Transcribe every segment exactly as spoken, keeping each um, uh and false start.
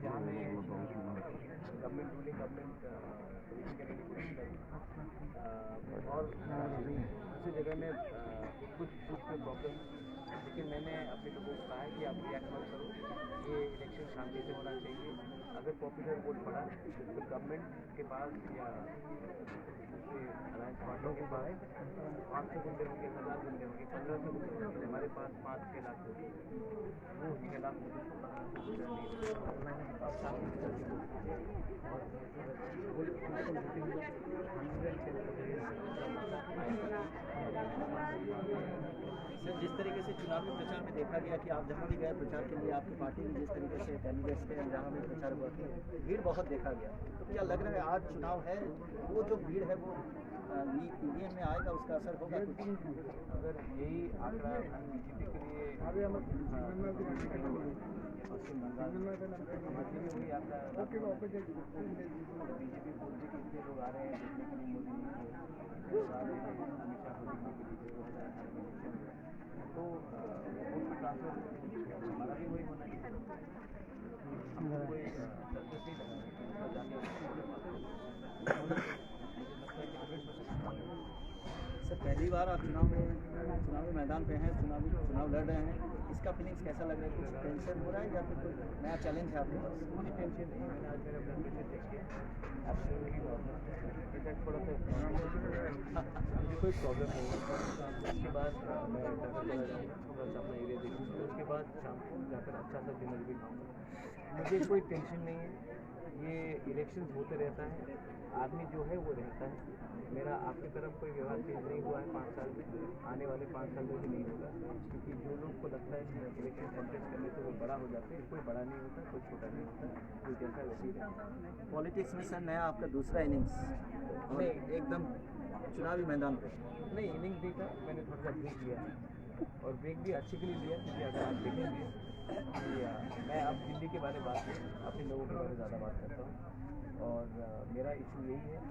जहाँ में government, ruling government, अ, और दूसरी जगह में, अ, कुछ इशूज पे प्रॉब्लम, लेकिन मैंने अपने लोगों को कहा है कि आप रिएक्ट मत करो, ये इलेक्शन शांति से होना चाहिए। अगर पॉपुलर वोट पड़ा तो गवर्नमेंट के पास या दूसरे अलायंस पार्टनर के पास पाँच सौ गुंडे होंगे, हज़ार गुंडे होंगे, पन्द्रह सौ गुंडे होंगे, हमारे पास पाँच छः लाख होंगे। वो छः लाख मुझे पता नहीं। सर, जिस तरीके से चुनावी प्रचार में देखा गया कि आप जहाँ भी गए प्रचार के लिए, आपकी पार्टी भी जिस तरीके से कैंडिडेट्स थे, जहाँ भी प्रचार हुआ था, भीड़ बहुत देखा गया, तो क्या लग रहा है आज चुनाव है, वो जो भीड़ है वो ईवीएम में आएगा, उसका असर होगा कुछ? अगर यही आंकड़ा बीजेपी के लिए, अ, पश्चिम बंगाल, हमारे लिए वही आंकड़ा, बीजेपी बोलते कि इतने लोग आ रहे हैं देखने के लिए मोदी जी को, इतने लोग आ रहे हैं अमित शाह को देखने के लिए दो हज़ार अठारह में इलेक्शन हुआ, तो, अ, वोट का ट्रांसफर हमारा भी वही होना चाहिए। हमको कोई, अ, सक्सेस नहीं लगा, लेकिन उसका जाके सर, पहली बार आप चुनाव में, चुनावी मैदान पे हैं, चुनावी, चुनाव लड़ रहे हैं, इसका फीलिंग्स कैसा लग रहा है? कुछ टेंशन हो रहा है या फिर कोई नया चैलेंज है आपके पास? मुझे टेंशन नहीं है, मैंने आज मेरा ब्लड प्रेशर चेक किया, एब्सोल्युटली नॉर्मल। इनफैक्ट थोड़ा सा मुझे कोई प्रॉब्लम नहीं है। उसके बाद, अ, मैं घर चला जाऊँगा, थोड़ा सा अपना एरिया देखूँगा, उसके बाद शाम को जाकर अच्छा सा डिनर भी खाऊँगा। मुझे कोई टेंशन नहीं है, ये इलेक्शंस होते रहता है, आदमी जो है वो रहता है। मेरा आपकी तरफ कोई व्यवहार चेंज नहीं हुआ है पाँच साल में, आने वाले पाँच साल में भी नहीं होगा, क्योंकि जो लोग को लगता है कि इलेक्शन कॉन्टेस्ट करने से वो बड़ा हो जाते हैं, कोई बड़ा नहीं होता, कोई छोटा नहीं होता, कोई जैसा वैसे ही रहता है। पॉलिटिक्स में सर नया आपका दूसरा इनिंग्स और नहीं। एकदम चुनावी मैदान पे। नहीं, इनिंग्स नहीं था, मैंने थोड़ा सा ब्रेक लिया है। और ब्रेक भी अच्छे के लिए लिया, क्योंकि अगर आप देखेंगे कि, अ, मैं अब दिल्ली के बारे में बात नहीं, अपने लोगों के बारे में ज़्यादा बात करता हूँ। और, अ, मेरा इशू यही है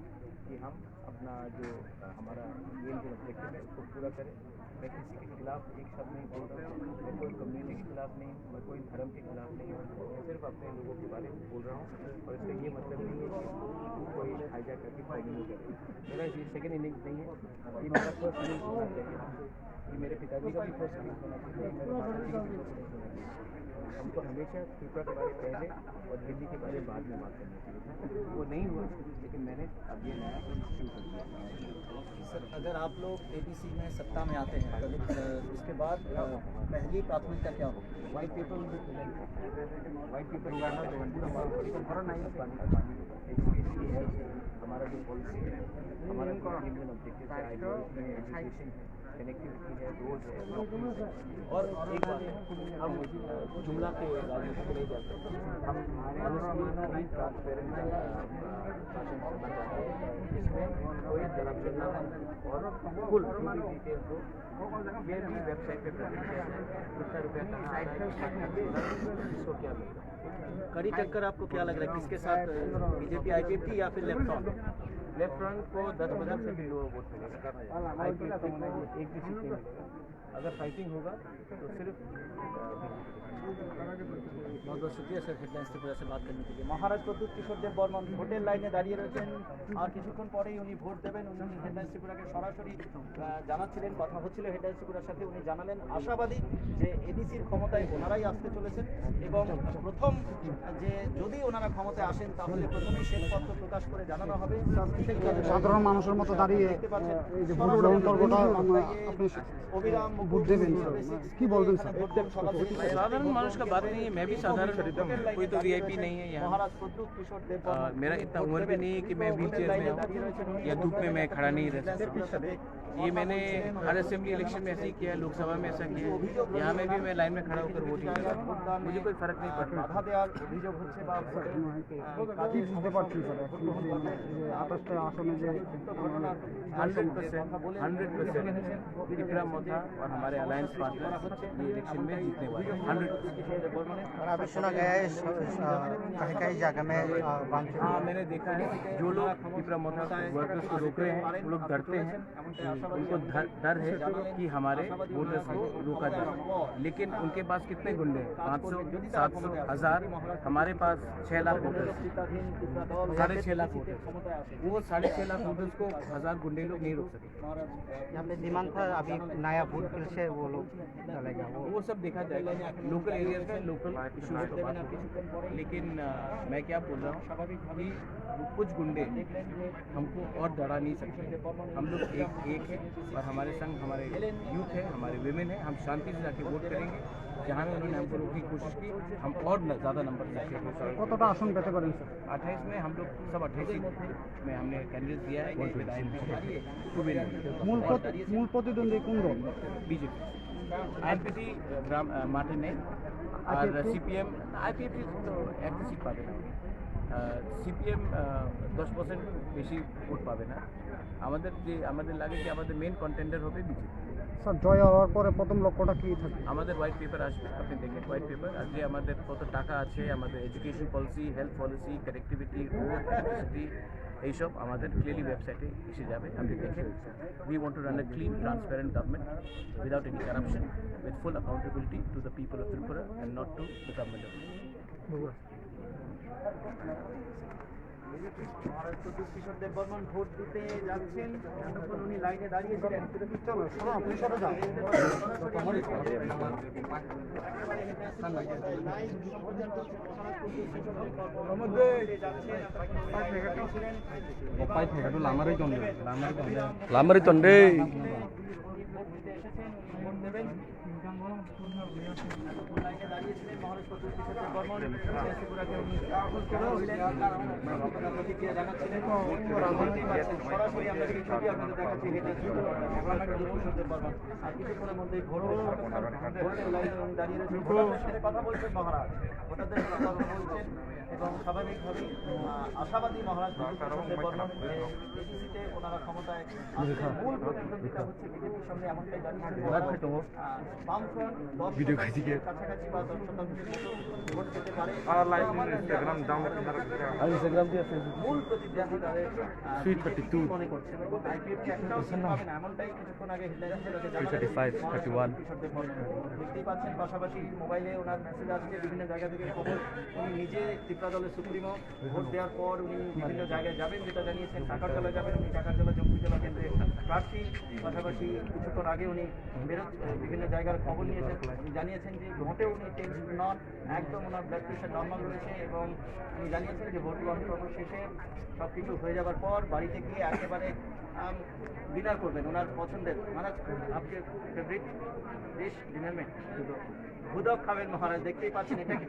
कि हम अपना जो, अ, हमारा एम जो ऑब्जेक्टिव है, उसको पूरा करें। मैं किसी के खिलाफ एक शब्द नहीं बोल रहा हूँ, मैं कोई कम्युनिटी के खिलाफ नहीं हूँ, मैं कोई धर्म के खिलाफ नहीं हूँ, मैं सिर्फ अपने लोगों के बारे में बोल रहा हूँ। और इसका ये मतलब नहीं है कि इसको कोई हाईजैक करके फाइटिंग नहीं करे। मेरा ये सेकंड इनिंग्स नहीं है, ये मेरा फर्स्ट इनिंग्स होना चाहिए। ये मेरे पिताजी का भी फर्स्ट इनिंग्स होना चाहिए, मेरे माता जी का भी फर्स्ट इनिंग्स होना चाहिए। हमको हमेशा त्रिपुरा के बारे में पहले और दिल्ली के बारे में बाद में बात करनी चाहिए था। वो नहीं हुआ, लेकिन मैंने अब ये नया शुरू कर दिया। सर, अगर आप लोग एडीसी में सत्ता में आते हैं, तो, अ, उसके बाद, अ, पहली प्राथमिकता क्या होगी? White paper will be presented. White paper होगा ना, तो पूरा माहौल, पूरा नहीं, हमारा जो पॉलिसी है, हमारा जो एम एन ऑब्जेक्टिव है, आइडियोलॉजी है, एजुकेशन है, कनेक्टिविटी है, रोड है, और एक बात है, हम जुमला के राजनीति में नहीं जाते। हम ऑनेस्टली, ट्रांसपेरेंट, अ, शासन करना चाहते हैं, जिसमें कोई करप्शन ना हो और फुल डिटेल्स हो। ये भी वेबसाइट पे पब्लिश किया जाए, कितना रुपया कहाँ आ रहा है, कितना खर्च हो रहा है, किसको क्या मिल रहा है। कड़ी टक्कर आपको क्या लग रहा है, किसके साथ, बीजेपी आईपीएफटी या फिर लेफ्ट फ्रंट? लेफ्ट फ्रंट को दस परसेंट से भी लो वोट मिलेगा, आईपीएफटी को एक भी सीट नहीं मिलेगा। अगर फाइटिंग होगा तो सिर्फ, अ, बहुत बहुत शुक्रिया सर, हेडलाइंस त्रिपुरा से बात करने के लिए। মহারাজ প্রদ্যুৎ কিশোর দেব বর্মন ভোটের লাইনে দাঁড়িয়ে রয়েছেন। আর কিছুক্ষণ পরেই উনি ভোট দেবেন। উনি হেডলাইন্স ত্রিপুরাকে সরাসরি, আহ, জানাচ্ছিলেন, কথা হচ্ছিল হেডলাইন্স ত্রিপুরার সাথে। উনি জানালেন আশাবাদী যে এডিসির ক্ষমতায় ওনারাই আসতে চলেছেন এবং প্রথম যে যদি ওনারা ক্ষমতায় আসেন তাহলে প্রথমেই শ্বেতপত্র প্রকাশ করে জানানো হবে। সাধারণ মানুষের মতো দাঁড়িয়ে দেখতে পাচ্ছেন, এই যে ভোট গ্রহণ পর্বটা আমরা, আপনি অবিরাম ভোট দেবেন, স্যার। কি বলবেন, স্যার? সাধারণ মানুষ কা বাত নেই, मैं भी साधारण, कोई तो वीआईपी नहीं है यहाँ। महाराज प्रद्युत किशोर देव, अ, मेरा इतना उम्र भी नहीं है कि मैं व्हीलचेयर में आऊँ या धूप में मैं खड़ा नहीं रह सकता। ये मैंने हर असेंबली इलेक्शन में ऐसे ही किया है, लोकसभा में ऐसा किया है, यहाँ में भी मैं लाइन में खड़ा होकर वोटिंग कर रहा हूँ, मुझे कोई फर्क नहीं पड़ रहा। বাধা দেওয়ার অভিযোগ হচ্ছে বা কি বুঝতে পারছেন স্যার, এখন যে, মানে, যে আঠাশটা আসনে যে, মানে, hundred percent, hundred percent Tipra Motha और हमारे अलायंस पार्टनर ये इलेक्शन में जीतने वाले हैं, हंड्रेड परसेंट। और अभी सुना गया है स- स- कहीं कहीं जगह में अ, बांध हाँ, मैंने देखा है, जो लोग टिपरा मोथा वर्कर्स को रोक रहे हैं, वो लोग डरते हैं, उनको डर, डर है कि हमारे वोटर्स को रोका जाए। लेकिन उनके पास कितने गुंडे हैं? पाँच सौ, सात सौ, हज़ार। हमारे पास छः लाख वोटर्स हैं, साढ़े छः लाख वोटर्स। वो साढ़े छः लाख वोटर्स को हज़ार गुंडे लोग नहीं रोक सके। यहाँ पे डिमांड था, अभी नया वोट फिर से वो लोग चलेगा वो। वो सब देखा जाएगा, लोकल एरिया से लोकल इशूज के बाद होगा। लेकिन अ, मैं क्या बोल रहा हूँ कि कुछ गुंडे हमको और डरा नहीं सकते। हम लोग एक एक है और हमारे संग हमारे यूथ है, हमारे वीमेन है। हम शांति से जाके वोट करेंगे। जहाँ में उन्होंने हमको रोकने की कोशिश की, हम और न, ज़्यादा नंबर से কতটা আসন পেতে পারেন স্যার? अट्ठाईस में हम लोग सब अट्ठाईस में हमने कैंडिडेट दिया है। इसमें आईएनपीटी, सुबेन মূল প্রতি- মূল প্রতিদ্বন্দ্বী কোন দল? बीजेपी। আইপিএফটি মাঠে নেই। আর সিপিএম, আইপিএফটি তো একটা সিট পাবে না। সিপিএম দশ পার্সেন্ট বেশি ভোট পাবে না। আমাদের যে আমাদের লাগে কি আমাদের মেন কন্টেন্ডার হবে বিজেপি। স্যার, জয় হওয়ার পরে প্রথম লক্ষ্যটা কি থাকে? আমাদের হোয়াইট পেপার আসবে, আপনি দেখেন হোয়াইট পেপার। আর যে আমাদের কত টাকা আছে, আমাদের education policy, health policy, connectivity, road, electricity, এইসব আমাদের ক্লিয়ারলি ওয়েবসাইটে এসে যাবে, আপনি দেখেন। We want to run a clean, transparent government without any corruption, with full accountability to the people of Tripura and not to the government of Tripura. মহারাজ প্রদ্যুৎ কিশোর দেববর্মন ভোট দিতে যাচ্ছেন। এতক্ষণ উনি লাইনে দাঁড়িয়েছিলেন। Lamari tonde. ভোট দিতে এসেছেন, ভোট দেবেন। লাইনে দাঁড়িয়েছিলেন মহারাজ প্রদ্যুৎ কিশোর দেববর্মন, ত্রিপুরাকে উনি প্রতিক্রিয়া জানাচ্ছিলেন। সরাসরি আমরা সেই ছবি আপনাদের দেখাচ্ছি, হেঁটে মহারাজ প্রদ্যুৎ কিশোর দেববর্মন। আর কিছুক্ষণের মধ্যেই ভোট, ভোটের লাইনে উনি দাঁড়িয়ে রয়েছেন। ভোটারদের সাথে কথা বলছেন মহারাজ, ভোটারদের সাথে কথা বলছেন এবং স্বাভাবিকভাবেই আহ, আশাবাদী মহারাজ প্রদ্যুৎ কিশোর দেববর্মন যে এডিসিতে ওনারা ক্ষমতায় আসলে মূল প্রতিদ্বন্দ্বিতা হচ্ছে বিজেপির সঙ্গে, এমনটাই জানিয়েছেন। আহ, বামফ্রন্ট দশ শতাংশের কাছাকাছি বা দশ শতাংশের মতো ভোট পেতে পারে। Instagram down. মূল প্রতিদ্বন্দ্বী তাদের, আহ, বিজেপি মনে করছেন এবং আইপিএফটি একটাও সিট পাবে না, এমনটাই কিছুক্ষণ আগে হেডলাইন ছিল যে জানালেন মহারাজ প্রদ্যুৎ কিশোর দেববর্মন। দেখতেই পাচ্ছেন, পাশাপাশি মোবাইলে ওনার মেসেজ আসছে, বিভিন্ন জায়গা থেকে খবর। উনি নিজে ত্রিপুরা দলের সুপ্রিমো। ভোট দেওয়ার পর উনি বিভিন্ন জায়গায় যাবেন, যেটা জানিয়েছেন টাকারজলা যাবেন। উনি টাকারজলা জম্পুইজলা কেন্দ্রে প্রার্থী। পাশাপাশি কিছুক্ষণ আগে উনি বেরোচ্ছেন, বিভিন্ন জায়গার খবর নিয়েছেন। উনি জানিয়েছেন যে মোটেও উনি টেন্স নন, একদম ওনার ব্লাড প্রেশার নর্মাল রয়েছে এবং উনি জানিয়েছেন যে ভোট গ্রহণ পর্ব শেষে সব কিছু হয়ে যাবার পর বাড়িতে গিয়ে একেবারে ডিনার করবেন ওনার পছন্দের। মহারাজ, আপকে ফেভারিট ডিশ ডিনার মে? ভোদক খাবেন মহারাজ, দেখতেই পাচ্ছেন এটা কি।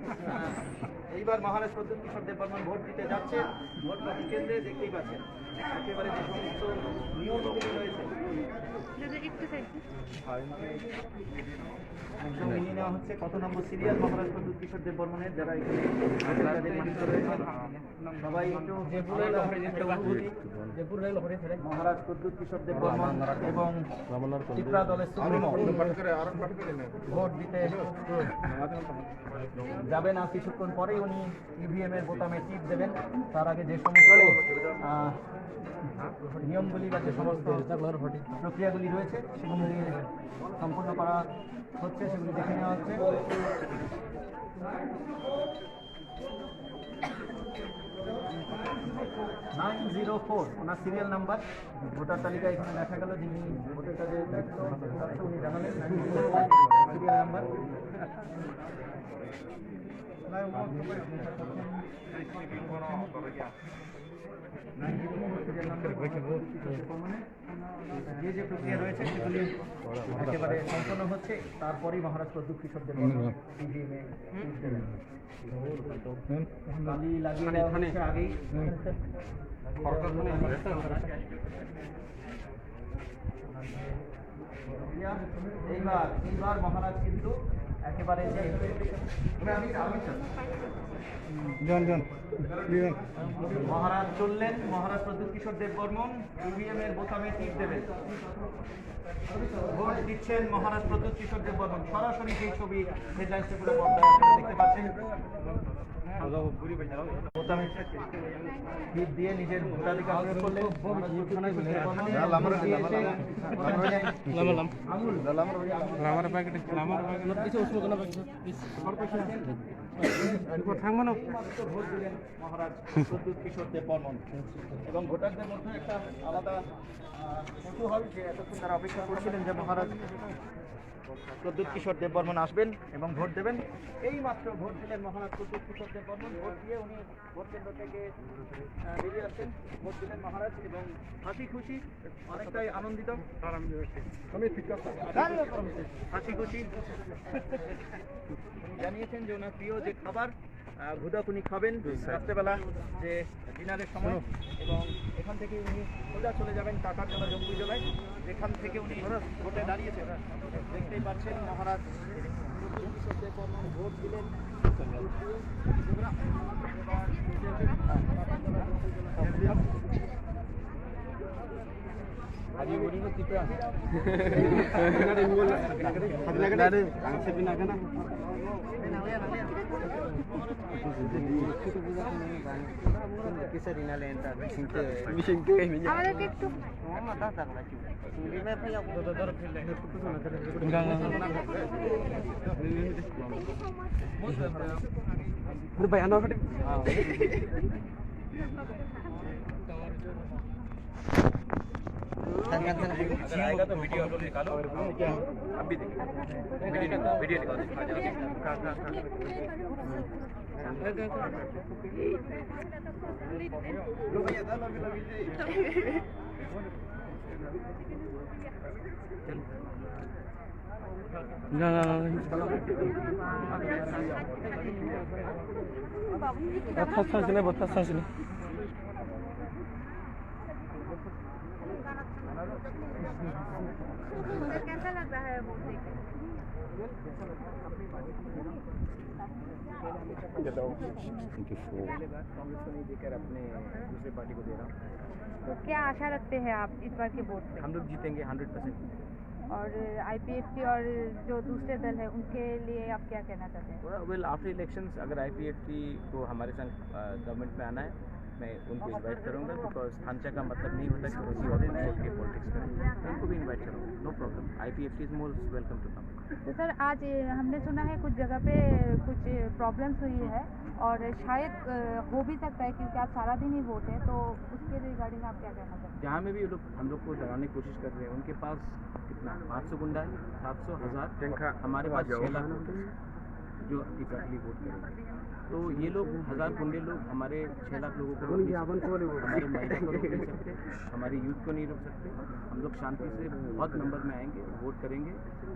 এইবার মহারাজ প্রদ্যুৎ কিশোর দেববর্মন ভোট দিতে যাচ্ছেন ভোট গ্রহণ কেন্দ্রে, দেখতেই পাচ্ছেন একেবারে যে সমস্ত নিয়ম নীতি রয়েছে। একদম নিয়ে নেওয়া হচ্ছে কত নম্বর সিরিয়াল মহারাজ প্রদ্যুৎ কিশোর দেববর্মনের, যারা এখানে তাদের মালিক রয়েছেন। সবাই একটু মহারাজ প্রদ্যুৎ কিশোর দেববর্মন এবং ত্রিপুরা দলের সুপ্রিমো ভোট দিতে যাবেন। আর কিছুক্ষণ পরেই উনি ইভিএম এর বোতামে টিপ দেবেন। তার আগে যে সমস্ত আহ, নিয়মগুলি বা যে সমস্ত প্রক্রিয়াগুলি রয়েছে সেগুলি সম্পূর্ণ করা হচ্ছে, সেগুলি দেখে নেওয়া হচ্ছে। নাইন জিরো ফোর ওনার সিরিয়াল নাম্বার, ভোটার তালিকা এখানে দেখা গেল। যিনি ভোটের কাজে দায়িত্ব আছে উনি জানালেন সিরিয়াল নাম্বার। যে যে প্রক্রিয়া রয়েছে সেগুলি একেবারে সম্পন্ন হচ্ছে, তারপরেই মহারাজ প্রদ্যুৎ কিশোর দেব ইভিএম এ কালি লাগিয়ে দেওয়া হচ্ছে আগেই। এইবার এইবার মহারাজ কিন্তু একেবারে যে মহারাজ চললেন, মহারাজ প্রদ্যুৎ কিশোর দেব বর্মন ইভিএম এর বোতামে টিপ দেবেন। ভোট দিচ্ছেন মহারাজ প্রদ্যুৎ কিশোর দেব বর্মন। সরাসরি সেই ছবি হেডলাইন্সে পুরো পর্দায় আপনারা দেখতে পাচ্ছেন। বোতামে টিপ দিয়ে নিজের ভোটাধিকার প্রয়োগ করলেন। মহারাজ প্রদ্যুৎ কিশোর দেব বর্মন। এবং ভোটারদের মধ্যে একটা আলাদা, আহ, কৌতূহল যে এতক্ষণ তারা অপেক্ষা করছিলেন যে মহারাজ প্রদ্যুৎ কিশোর দেব বর্মন আসবেন এবং ভোট দেবেন। এই মাত্র ভোট দিলেন মহারাজ প্রদ্যুৎ কিশোর দেব বর্মন। ভোট দিয়ে উনি ভোট কেন্দ্র থেকে, আহ, বেরিয়ে আসছেন। ভোট দিলেন মহারাজ এবং হাসি খুশি, অনেকটাই আনন্দিত। হাসি খুশি। জানিয়েছেন যে ওনার প্রিয় যে খাবার, আহ, ঘুদাকুনি খাবেন রাত্রেবেলা যে ডিনারের সময়। এবং এখান থেকে উনি সোজা চলে যাবেন কাকারতলা জম্পুইজলায়, যেখান থেকে উনি ভোটে দাঁড়িয়েছেন। দেখতেই পাচ্ছেন মহারাজ ভোট দিলেন। আমাদেরকে একটু ভাই, আনো। अगर आएगा तो वीडियो आप लोग निकालो, हम भी देखेंगे। वीडियो निकालो, वीडियो निकालो। Bota sasine, bota sasine. कैसा लग रहा है वो देख के? पहले बार कांग्रेस को नहीं देकर अपने दूसरे पार्टी को दे रहा हूँ। तो क्या आशा रखते हैं आप इस बार के वोट पे? हम लोग जीतेंगे हंड्रेड परसेंट। और आईपीएफटी और जो दूसरे दल हैं, उनके लिए आप क्या कहना चाहते हैं? Well, after elections अगर आईपीएफटी को हमारे संग, अ, गवर्नमेंट में आना है, मैं उनको इनवाइट करूंगा, बिकॉज थांचा का मतलब नहीं होता कि किसी और को छोड़ के पॉलिटिक्स करें। मैं उनको भी इनवाइट करूंगा, no problem। IPFT is most welcome to come। तो सर, आज ये हमने सुना है कुछ जगह पे कुछ प्रॉब्लम्स हुई है और शायद, अ, हो भी सकता है क्योंकि आज सारा दिन ही वोट है, तो उसके रिगार्डिंग आप क्या कहना चाहते हैं? जहाँ में भी ये लोग हम लोग को डराने की कोशिश कर रहे हैं, उनके पास कितना, पाँच सौ गुंडा है, सात सौ, हज़ार, हमारे पास छः लाख लोग हैं जो टिपिकली वोट करेंगे। तो ये लोग, हज़ार गुंडे लोग हमारे छः लाख लोगों को रोक नहीं सकते, हमारे महिला को रोक नहीं सकते, हमारे यूथ को नहीं रोक सकते। हम लोग शांति से बहुत नंबर में आएंगे, वोट करेंगे,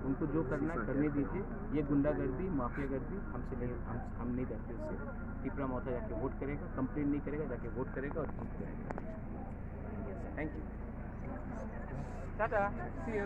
उनको जो करना है करने दीजिए। ये गुंडागर्दी, माफियागर्दी हमसे नहीं, हम, हम नहीं डरते इससे। टिपरा मोर्चा जाके वोट करेगा, कंप्लेन नहीं करेगा, जाके वोट करेगा और जीत जाएगा। Thank you। Tata. See you।